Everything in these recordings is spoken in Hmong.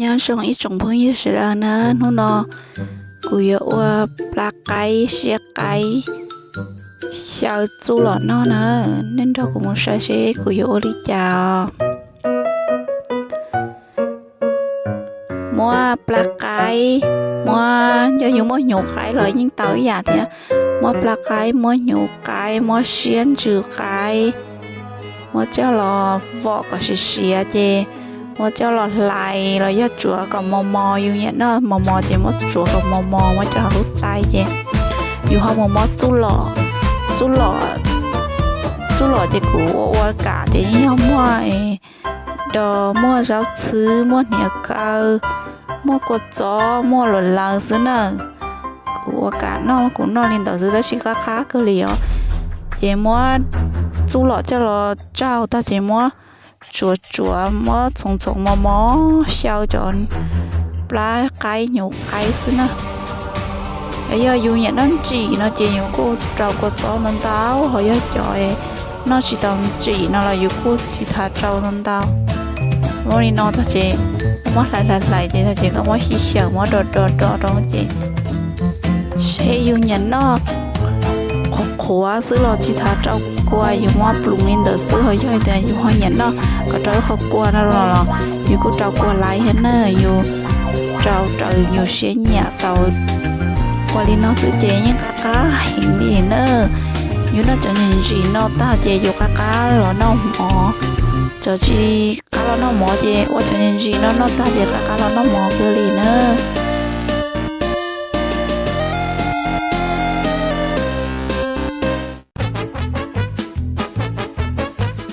Nyob zoo ib tsoom phooj ywg sawv daws na, hnub no kuv yuav ua plab qaib siab qaib xyaw txuj lom noj na. Nej nrog kuv mus saib seb kuv yuav ua li cas os. Muab plab qaib, muab, yog yus muaj hnyuv qaib los yeej tau ib yam thiab. Muab plab qaib, muab hnyuv qaib, muab siab ntsws qaib, muab coj los vom kom siav siav ces muab coj los hlais los yog tsuav kom mos mos, yus nyiam noj mos mos ces muab tsuav kom mos mos muab coj hauv lub tais ces yus ho mus muab txuj lom, txuj lom, txuj lom ces kuv ua ua kam ces yeej yog muaj dos, muaj zaub txhwb, muaj hniav kaw, muaj kua txob, muaj luam laws xwb na. Kuv ua kam noj, kuv noj li ntawd xwb tab sis qab qab kawg li os. Ces muab txuj lom coj los tsau tag ces muab tsuav tsuav, muab txhoov txhoov mos mos xyaw cov plab qaib hnyuv qaib xwb na. Yog yus nyiam noj ntsim no ces yus kuj rau kua txob ntau ntau, ho yog cov noj tsis tau ntsim no los yus kuj tsis tas rau ntau ntau. Muab li no tag ces muab hlais hlais hlais ces tag ces koj muab xyaw xyaw muab do do do rau ces seb yus nyiam noj qhuav qhuav xwb los tsis tas rau kua, yus muab ploov li ntawd xwb. Ho yog tias yus ho nyiam noj kom rau ib qho kua no los yus kuj rau kua laiv thiab na, yus rau raws yus siab nyiam tau. Ua li no xwb ces yeej qab qab heev li na. Yus noj cov ntsim ntsim no tag ces yus qab qab los noj mov, cov tsis qab los noj mov ces ua cov ntsim ntsim no noj tag ces qab qab los noj mov kawg li na.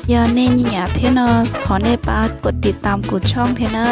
Yog nej nyiam thiab no thov nej pab kov tiv tam kuv tshooj thiab na.